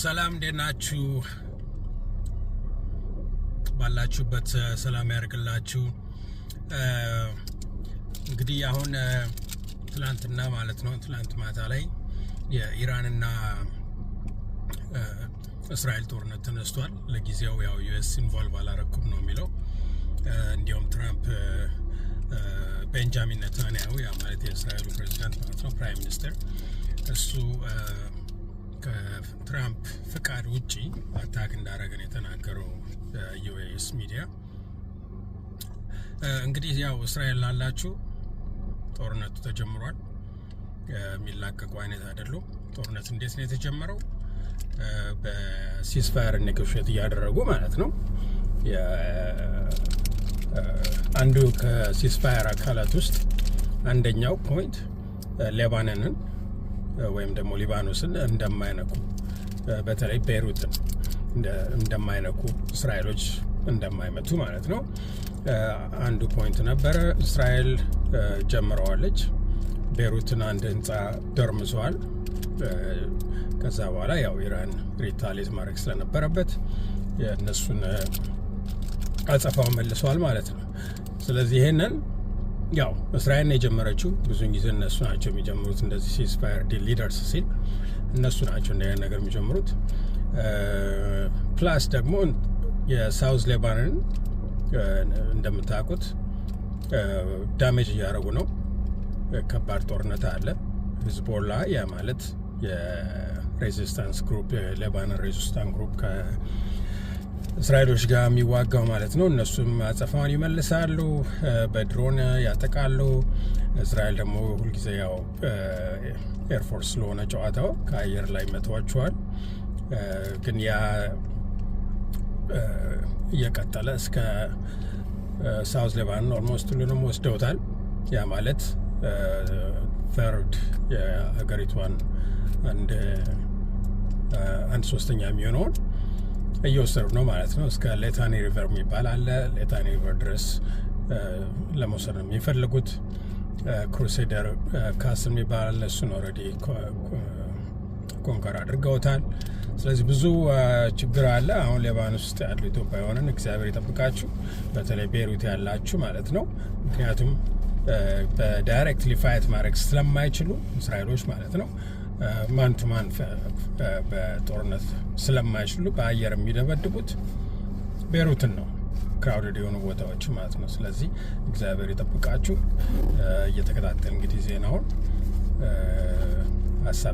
ሰላም፣ እንዴት ናችሁ? ባላችሁበት ሰላም ያደርግላችሁ። እንግዲህ አሁን ትላንትና ማለት ነው፣ ትላንት ማታ ላይ የኢራንና እስራኤል ጦርነት ተነስቷል። ለጊዜው ያው US involve አላረኩም ነው የሚለው። እንዲያውም ትራምፕ ቤንጃሚን ኔታንያሁ፣ ያ ማለት የእስራኤሉ ፕሬዚዳንት ማለት ነው፣ prime minister፣ እሱ ከትራምፕ ፍቃድ ውጪ attack እንዳደረገ ነው የተናገረው US media። እንግዲህ ያው እስራኤል ላላችሁ ጦርነቱ ተጀምሯል። የሚላቀቁ አይነት አይደሉም። ጦርነት እንዴት ነው የተጀመረው? በ ceasefire negotiate እያደረጉ ማለት ነው። አንዱ ከ ceasefire አካላት ውስጥ አንደኛው point ሌባኖንን ወይም ደግሞ ሊባኖስን እንደማይነኩ፣ በተለይ ቤይሩትን እንደማይነኩ፣ እስራኤሎች እንደማይመቱ ማለት ነው። አንዱ point ነበረ። እስራኤል ጀምረዋለች። ቤይሩትን አንድ ህንፃ ደርምሰዋል። ከዛ በኋላ ያው ኢራን retaliate ማድረግ ስለነበረበት የእነሱን አጸፋውን መልሰዋል ማለት ነው። ስለዚህ ይሄንን ያው እስራኤል ነው የጀመረችው። ብዙን ጊዜ እነሱ ናቸው የሚጀምሩት። እንደዚህ ceasefire deal ሊደርስ ሲል እነሱ ናቸው እንደ ነገር የሚጀምሩት። Plus ደግሞ የ South ሌባኖንን እንደምታውቁት damage እያደረጉ ነው። ከባድ ጦርነት አለ። ሂዝቦላ፣ ያ ማለት የ resistance group፣ የሌባኖን resistance group ከእስራኤሎች ጋር የሚዋጋው ማለት ነው። እነሱም አጸፋውን ይመልሳሉ፣ በድሮን ያጠቃሉ። እስራኤል ደግሞ ሁልጊዜ ያው air force ስለሆነ ጨዋታው ከአየር ላይ መተዋቸዋል። ግን ያ እየቀጠለ እስከ South ሌባኖን almost ሁሉንም ወስደውታል። ያ ማለት third የሀገሪቷን አንድ ሶስተኛ የሚሆነውን እየወሰዱ ነው ማለት ነው። እስከ ሌታኒ River የሚባል አለ። ሌታኒ River ድረስ ለመውሰድ ነው የሚፈልጉት። Crusader Castle የሚባል አለ። እሱን already conquer አድርገውታል። ስለዚህ ብዙ ችግር አለ። አሁን ሌባኖስ ውስጥ ያሉ ኢትዮጵያውያንን እግዚአብሔር ይጠብቃችሁ፣ በተለይ ቤሩት ያላችሁ ማለት ነው። ምክንያቱም በ directly fight ማድረግ ስለማይችሉ እስራኤሎች ማለት ነው፣ man to man በጦርነት ስለማይችሉ በአየር የሚደበድቡት ቤሩትን ነው፣ crowded የሆኑ ቦታዎች ማለት ነው። ስለዚህ እግዚአብሔር ይጠብቃችሁ። እየተከታተል እንግዲህ ዜናውን ሀሳብ